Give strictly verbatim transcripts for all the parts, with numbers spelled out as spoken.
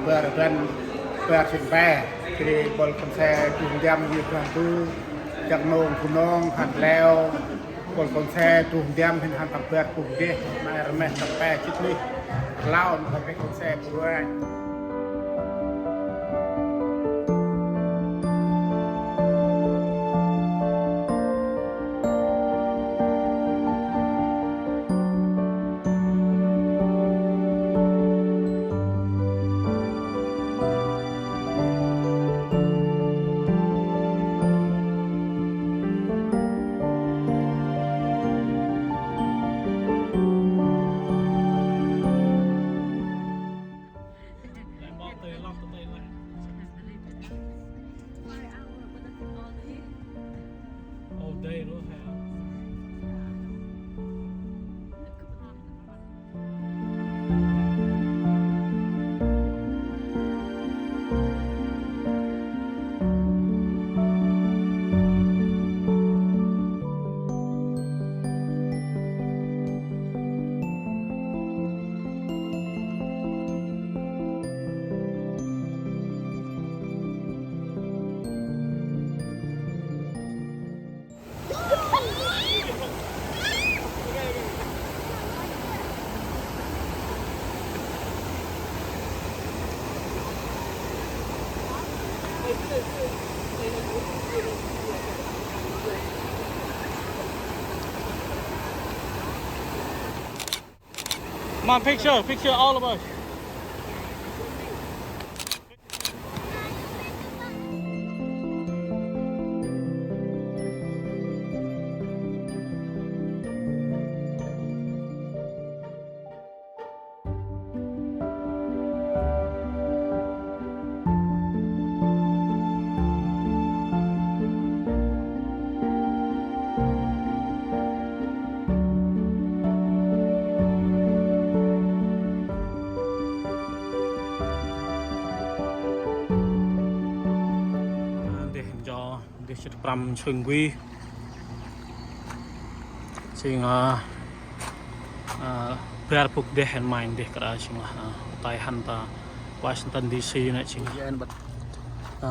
Bar rbăn, bar sĭn pe, jêh ri mpôl kon se du ndăm, yơh Brah Ndu, jăk nông Bunong hăn leo, mpôl kon se du ndăm hên hăn tâm bar bŭk ndeh, ma rmeh tâm pe jêt nih, klao nơh pe kon se bu ranh. Come on, picture, picture, all of us. Ndeh ncho, ndeh jêt prăm nsing wi. Jêng, a, a, bar bŭk ndeh hên may ndeh kra jêng lah, a, tay hăn ta Washington D C nê jêng. Yen bât, a,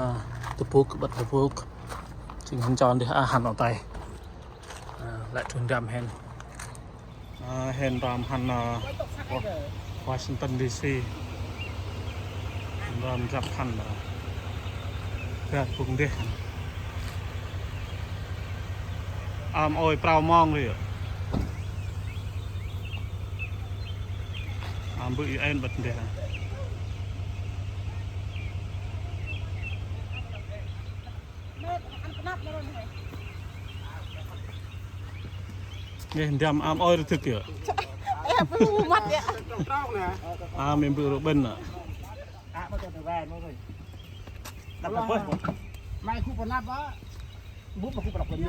ta bŭk, bât ta bŭk. Jêng hăn ncho ndeh, a, hăn o tay. A, lĕ du ndăm hên. A, hên ram hăn, a, Wa-, Washington D C. Hên ram drăp hăn, a, bar bŭk ndeh hăn. Am ôi prao mong ri. Am bơ̆ i en bât ndeh hăn. Nê, ndăm am ôi ri tŭk yơh. Ê, bơ̆ mât yơh. Am em bơ̆ ru bân nă. Mai khu pơnăp a. Bŭp khu pơnăp bân.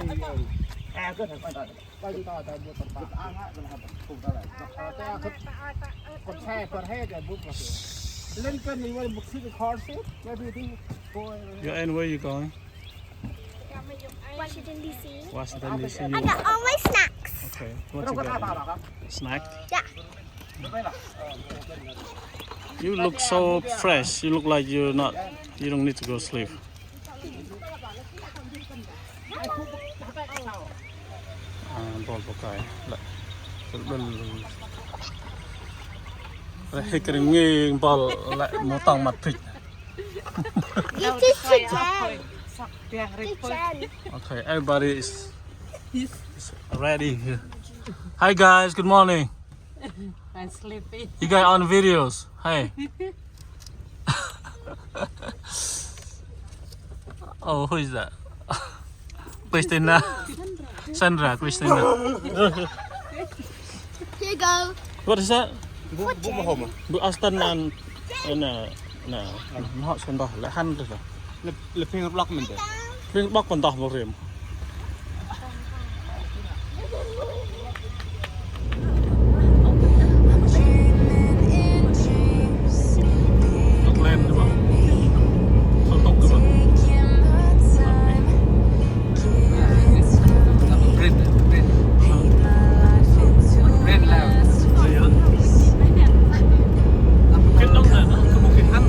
Ê, kơ thầy coi coi. Coi coi coi bŭp pơnăp. Ê, kơ kon se pơr he kơ bŭp pơnăp. Lên kênh thì quay một xíu cái khói xíu. What do you think? You're in, where you going? Washington, D C. Washington, D C. I got all my snacks. Okay. What you got? Snack? Yeah. You look so fresh. You look like you're not, you don't need to go sleep. A, mpôl bơkai. Lĕ. Lĕ hik ri ngih mpôl lĕ mâu tông măt phik. It's just a jam. Okay, everybody is, is ready here. Hi guys, good morning. I'm sleepy. You guys on videos. Hey. Oh, who is that? Christina. Sandra, Christina. Here you go. What is that? Bu, bu mâ hôm. Bu Aston and, and, uh, no, not Sandra. Lĕ hăn tơ. Lĕ, lĕ phing rblok mĭn tơ. Phing rblok păng tah mâu rêm. Tŭk lem tơ băng. Tŭk tŭk tơ băng. Red, red. Red lah. Kêmukhin nŏng nă, kêmukhin hăn.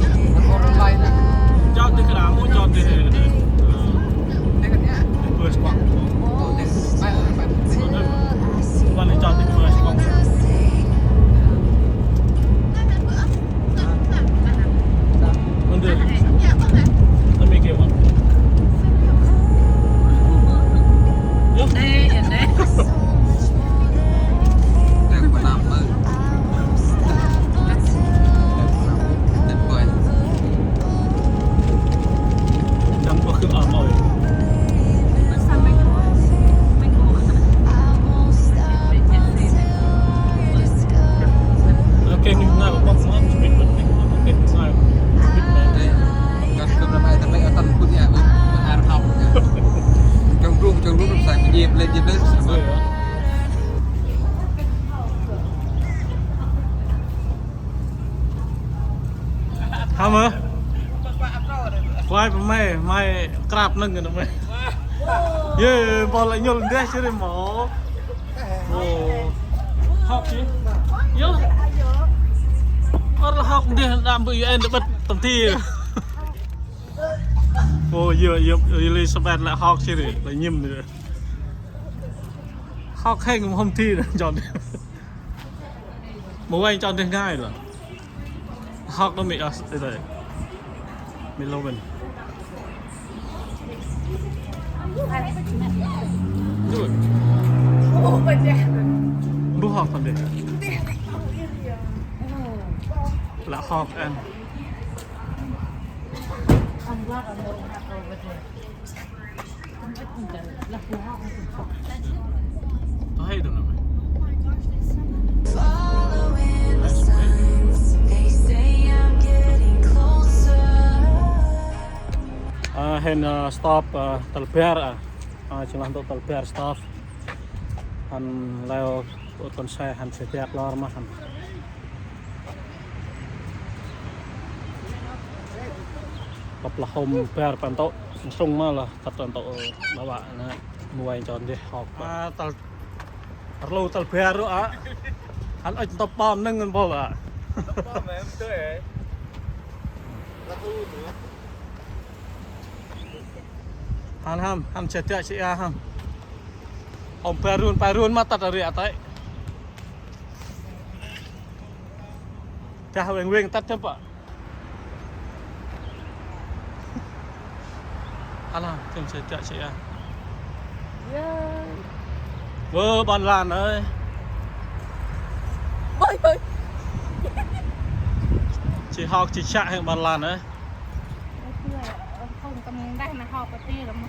Hơ? Quay pa may, may krap nâng kơ may. Yê, bol lĕ nhŭl ndeh siri mâu. Ơ. Hŏk sih. Yô. Ơ, lĕ hŏk ndeh đăm bơ̆ yu en đơ bơ̆t tâm thi. Ơ, yô, yô, Elizabeth lĕ hŏk siri, lĕ nhĭm siri. Hŏk hêng mâu hôm thi đơ chon. Mâu vay chon ndeh ngai lĕ. Hŏk đơ mi, ơ, ê, ê. Mi lô bên. Dŭt. Mbŭ hŏk hăn đê. Lĕ hŏk ăn. Tao hay dong nă mày. Following the signs, they say I'm getting closer. Ơ, hên, ơ, stop, ơ, tal bar, ơ. Ơ, jêng lah ntŭk tal bar stop. Hăn leo ôt kon se, hăn se dak lor ma hăn. Kăp lah hôm bar păng tŏ, sŭng ma lah, tât păng tŏ, ơ, đa wă nă, muay chon deh hŏk. A, tal, rlu tal bar ru a. Hăn ŭch ntŭp pam nâng ngăn bol a. Ntŭp pam em tui e. Hăn hăm, hăn se dak se a hăm. Hôm bar run, bar run ma tât a ri a tê. Dah weng weng tât chăm pă. Alah, chăm se dak se a. Yay. Vơ, ƀon lan ơi. Ôi, ôi. Chi hŏk chi săk hên ƀon lan ơi. Ôi, ôi, ôi, không, tâm đah na hŏk cái tia lắm mà.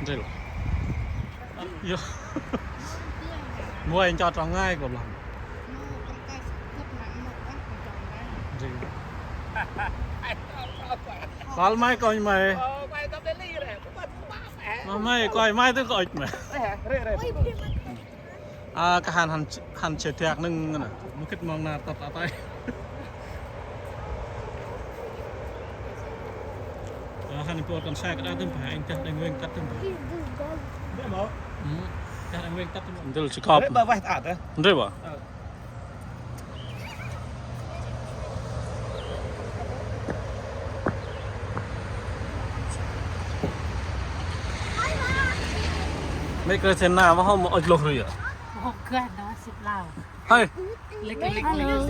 Ril. Yô. Muay nchot trong ngai kơ lăng. Jêng. Kal may koi may. Ơ, may koi may tơ koi may. A, kah hăn, hăn, hăn se dak nâng nă. Mâu gĭt mong nar tât a tê. Ơ, hăn bu kon se kơ đah tơm bah, êng dah đeng weng tât tơm bah. Dah đeng weng tât tơm bah. Ndrel si kop. Ndrel bah. Mê kơ thên na, mâu hôm ôch lôh ri a. Mâu hôm gah đó, sip lao. Hơi. Hello.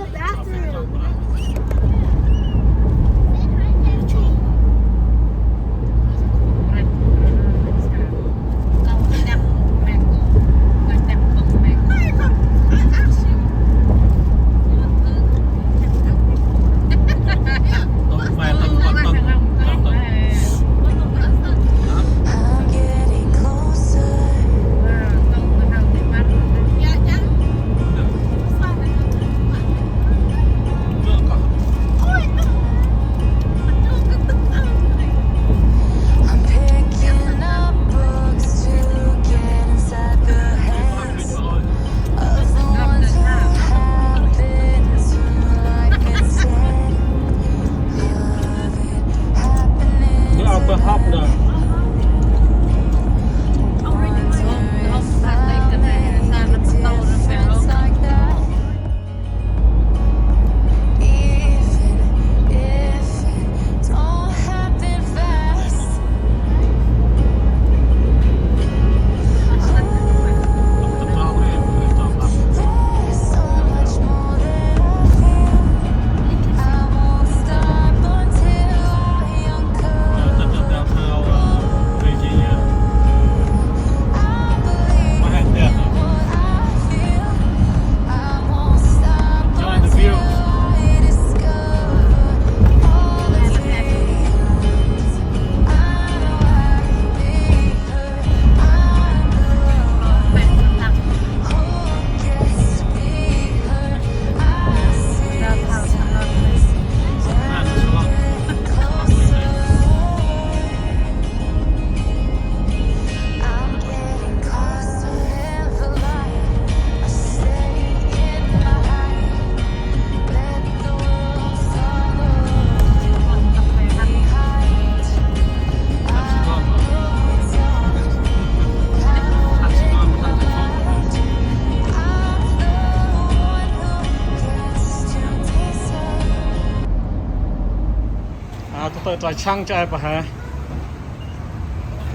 A, tơ tơ trai chăng chai pa he.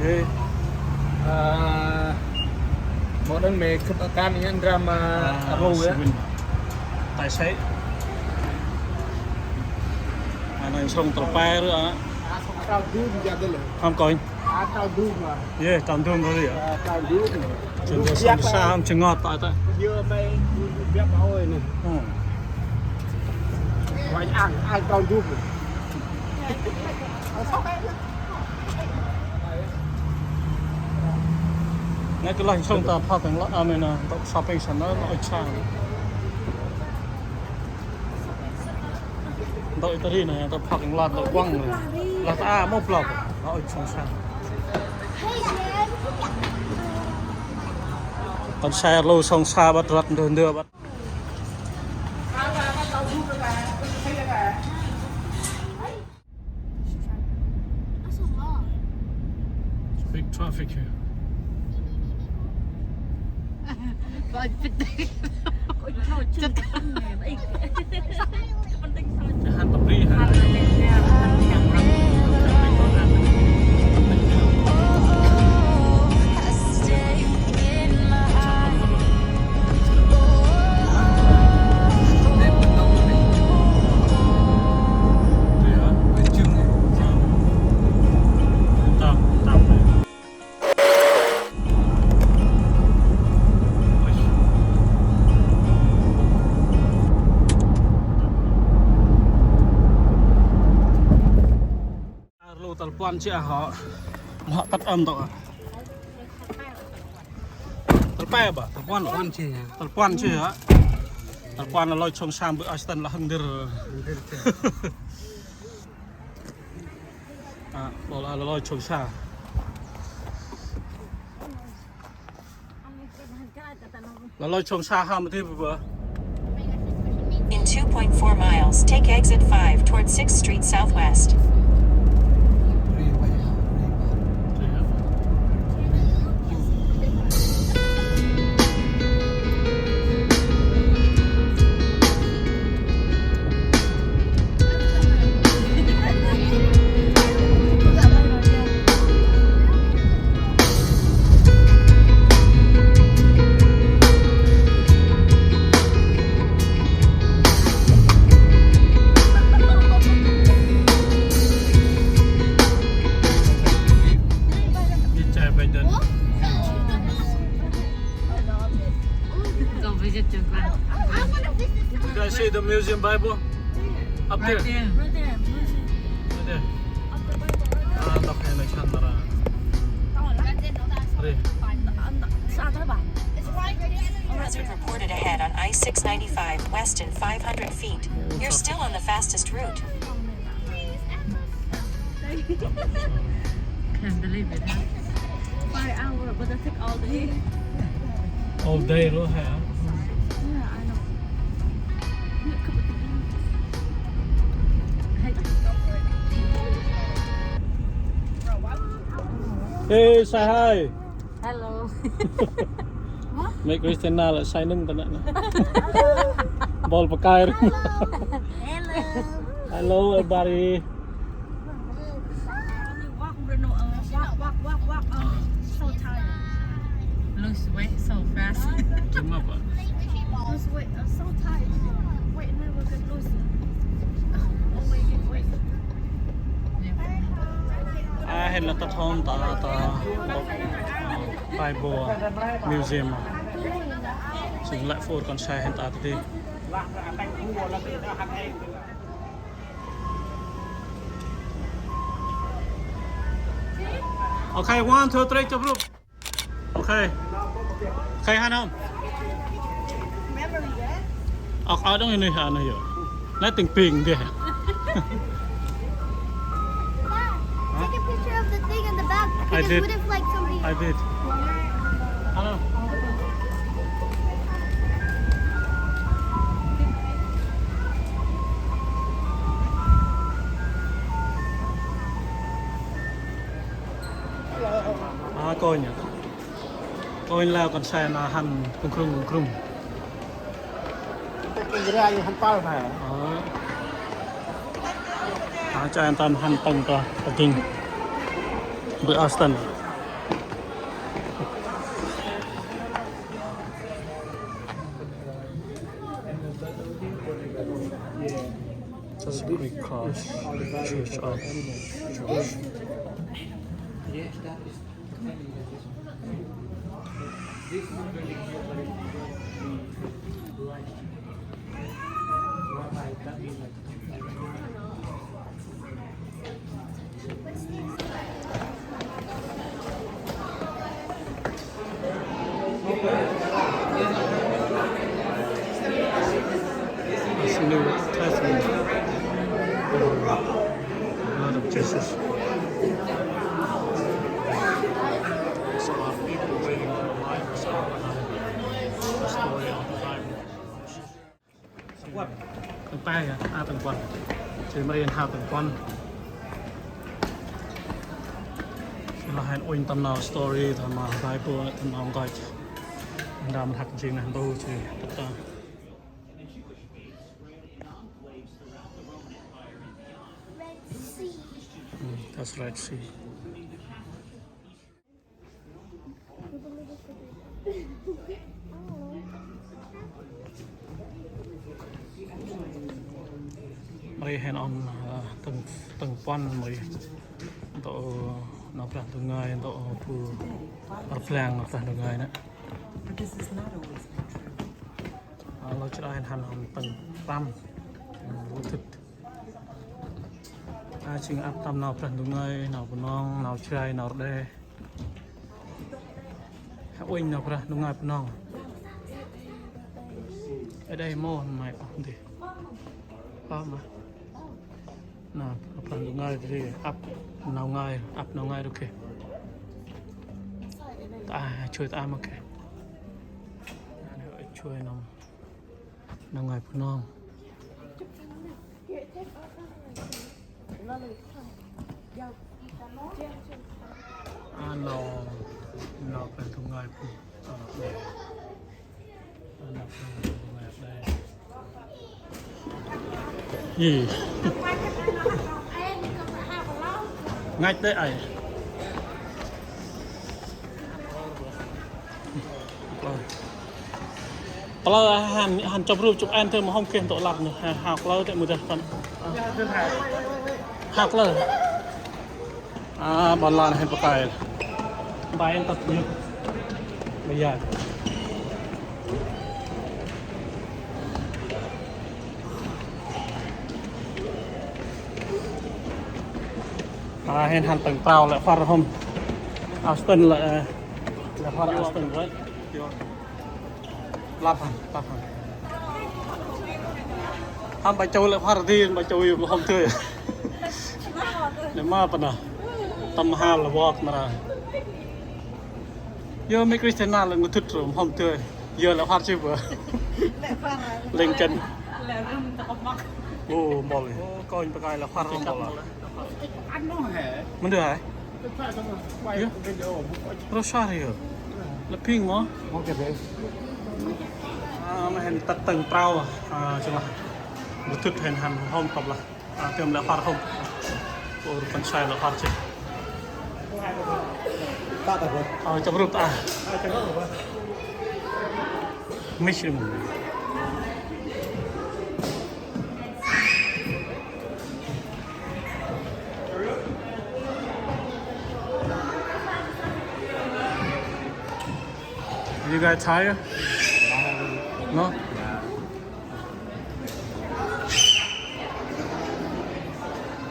Ê. A, mâu đăng mê khât akan i ndra ma ru ya. Tài xế. A, nâng sông Tral Pe ru a. A, sông Tral Dum ya dơ lơ. Hông coi. A, Tral Dum a. Ye, Tral Dum ru ya. A, Tral Dum. Chun sông sa hông chun ngot ta ta. Ye mê biăp ôi nê. Hông. Wai ang, ang Tral Dum. Nê kơ lah sông ta pha teng lah, a, mê na, ntŭk shopping center lah, ôi chang. Ntŭk i ta ri nê, ta pha teng lah, ntŭk kuăng nê. Lah ta a, mâu blok, lah, ôi chang sa. Kon sa lu sông sa bât rlăt ndơ ndơ bât. Big traffic here. Hăn tâm bri hăn. Lu tal puăn chi a hŏ. Hŏ tât âm tŏ. Tal pe ba, tal puăn. Puăn chi hŏ. Tal puăn chi hŏ. Tal puăn lah lôi chông sa bơh Aston lah hăng dir. A, bol a lah lôi chông sa. Lah lôi chông sa hăm ti bơ. In two point four miles, take exit five toward sixth Street Southwest. Go visit your grandpa. You guys see the museum Bible? Up there. Right there. Right there. Right there. A, đŏk he nây chăn ta ra. Ri. Hazard reported ahead on I six ninety-five west in five hundred feet. You're still on the fastest route. Can't believe it, huh? Five hour, but that take all day. All day luôn hả? Yeah, I know. Hey, say hi. Hello. Mẹ Christina lah say nâng ta nè. Bol pakai. Hello. Hello, everybody. Walk, walk, walk, walk. So tired. Lose weight so fast. Cuma apa? Lose weight, I'm so tired. Weight never get loose. Oh, wait, wait. A, hên lah tât hôm ta, ta, Bible Museum. Sŭng lĕ phur kon se hên ta tât ti. Okay, one, two, three, chụp group. Okay. Okay, hăn hông? Ơ, ơ, đŏng i nây hăn nây yơh. Nây tĭng ping dih. Huh? Take a picture of the thing in the back. I did. What if, like, somebody... I did. Hăn hông? A, kônh nhỉ? Kônh lah kon se nơh hăn kŭng krŭng kŭng krŭng. Ơ. A, Cha an tâm hăn tâng ta ta ding. Bơ Austin. That's a Greek cross. Church of George. That's the New Testament. Blood of Jesus. There's a lot of people waiting for the light. The story of the Bible. Tâng pe, a, tâng puăn. Jêh mri hên hao tâng puăn. Jêh lah hên uănh tâm nau story, tâm nau Bible, tâm nau ngơi. Ndam hăk jêng nah ntu jêh tât ta. Hmm, that's Red Sea. Mri hên ŏng, ơ, tâng, tâng puăn mri. Ntŭk nau Brah Ndu ngơi, ntŭk bu rblang nau Brah Ndu ngơi nê. But this is not always been true. Ơ, lor jêh hên hăn ŏng tâng prăm. Ơ, lor thât. A, jêng ăp tâm nau Brah Ndu ngơi, nau Bunong, nau Jrai, nau Rđê. Hă uănh nau Brah Ndu ngơi Bunong. Ơ, đây mô mày ăp dih. Ơ, ma. Nau Brah Ndu ngơi dih, ăp nau ngơi, ăp nau ngơi rô kê. Ta, chuê ta ma kê. Chuê nau, nau ngơi Bunong. A, nau, nau Brah Ndu ngơi Bunong. A, nau Brah Ndu ngơi đây. Ih. Ngăch dê ai. Plơ̆ hăn, hăn chụp rup chụp ăn thơ ma hôm kê ntŭk lăp nê. Hao, hao plơ̆ tê mâu dah kăn. Hao plơ̆. A, ƀon lan hên pơkai. Bai ăn tât nhŭp. Bai ya. A, hên hăn tâng prao lĕ phar hôm. Austin lĕ, ơ, lĕ phar Austin, right? Lăp hăn, lăp hăn. Hăm ba châu lĕ phar dih, ba châu yơh hôm tơi. Lĕ ma pă na. Tâm hal lĕ wok mra. Yơh mi Christian na lĕ ngutut ru hôm tơi. Yơh lĕ phar chi bơ. Lĕ phar. Lêng kăn. Lĕ rum ta kơp măk. Ô, mbol. Ô, kônh pơkai lĕ phar hôm mbol. Ăn nô hê. Mân dơ hê. Yơh. Rô sa rê yơh. Lĕ phing mô. Mô kê bê. A, ma hên tât tâng prao. A, chăng lah. Ngutut hên hăn hôm kơp lah. A, tơm lĕ phar hôm. Ur păng sai lĕ phar chê. Ta ta bơ. A, chăm rup ta. A, chăm rup ta. Mix rim. You guys tired? No?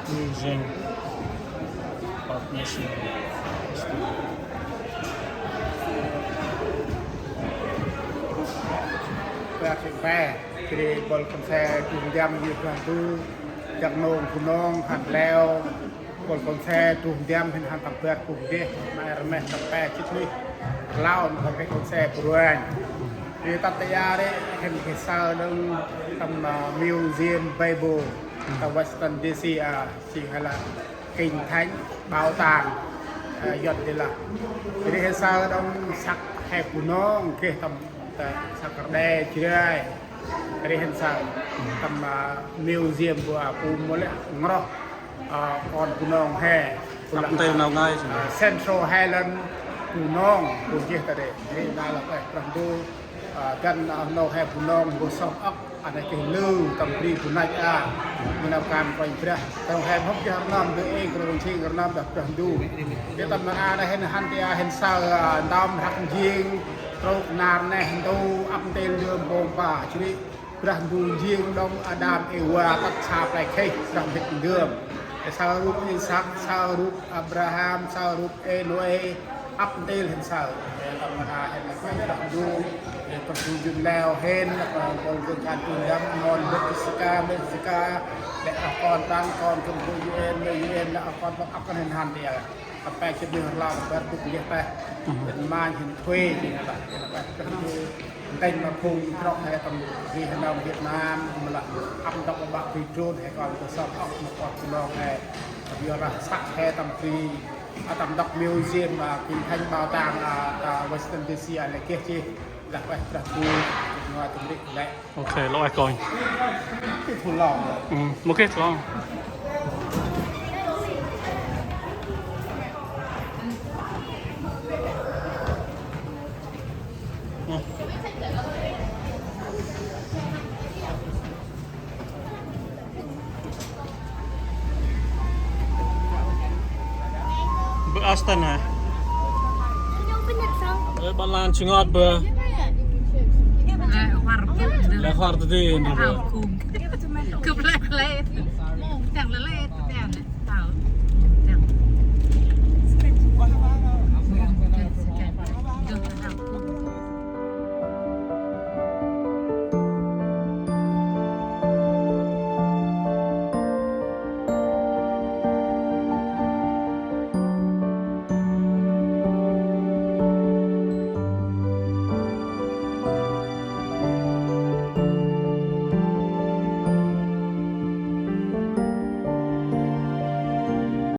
Museum of National History. Pe, pe, jêh ri bol kon se du ndăm yơh blang du, dak nông Bunong hăn leo, bol kon se du ndăm hên hăn tâm bar bu deh, ma er meh tâm pe chit nih, lao tâm pe kon se bu ruanh. Ri tât ta ya ri hên geh saơ đŏng tâm, ơ, Museum Bible, ta Washington D C, a, jêng hê lah Kinh Thánh, bảo tàng, ơ, Yuăn dê lah. Ri hên saơ đŏng săk he Bunong geh tâm, ta săk Rđê Jrai. Ri hên saơ tâm, ơ, museum bu a bu mâu lĕ ngroh. Ơ, kon Bunong he. Ăp ntil nau ngai sih. Ơ, Central Highland Bunong, bu jêh ta ri. Ri nau lah ueh Brah Ndu, ơ, dăn, ơ, nau he Bunong, bu sŏk âk, ăn kơt lư, tâm bri bu năch a. Mâu nau kan Kôranh Brah. Trong he hŏk jêh rnơm, dơi êng, krong ching, rnơm đah Brah Ndu. Ri tâm nau a nây hên hăn ti a hên saơ, ơ, ntơm rhăk njêng, trôk nar neh ntu, ăp ntil ndơm mpông pa, jêh ri Brah Ndu njêng đŏng Ađam Êva tât sa play khêh, Brah Ndu ndơm. Ê, saơ rup Isăk, saơ rup Abraham, saơ rup Ê Nôê, ăp ntil hên saơ. Ê, tâm nau a hên lah Brah Ndu, ê, Brah Ndu njŭn leo hên, lah, ơ, bol gơng kan tu ndăm, mon bơ̆t Jessica, mê Jessica, lĕ, ơ, kon tăng, kon gơng bu U N, mê U N, lah, ơ, kon tăng ăp kăn hên hăn ti a. Tâm pe jêh bơh rlau bar bŭk leh têh. Hên mañ hên thuê jêh nây lah. Hên lah pe jêh bơh ntĭnh ma phung trŏ he tâm ri he nơm Việt Nam, mâu lah ăp ntŭk ma ƀă bri drôn he kon bu sŏk âk ma kon Bunong he. Tâm yor lah săk he tâm bri, ơ, tâm ntŭk museum, ơ, Kinh Thánh bảo tàng, ơ, ơ, Washington D C a lĕ geh jêh. Lah pe Brah Ndu, jêh ngai tâm ri lĕ. Ok, lŏ ê kônh. Kơt thun lŏng. Ơ, mâu geh thun lŏng. Ơ. Bơ Aston hả? Ơ, ƀa lan chungot bơ. Lĕ huar tơ di bơ.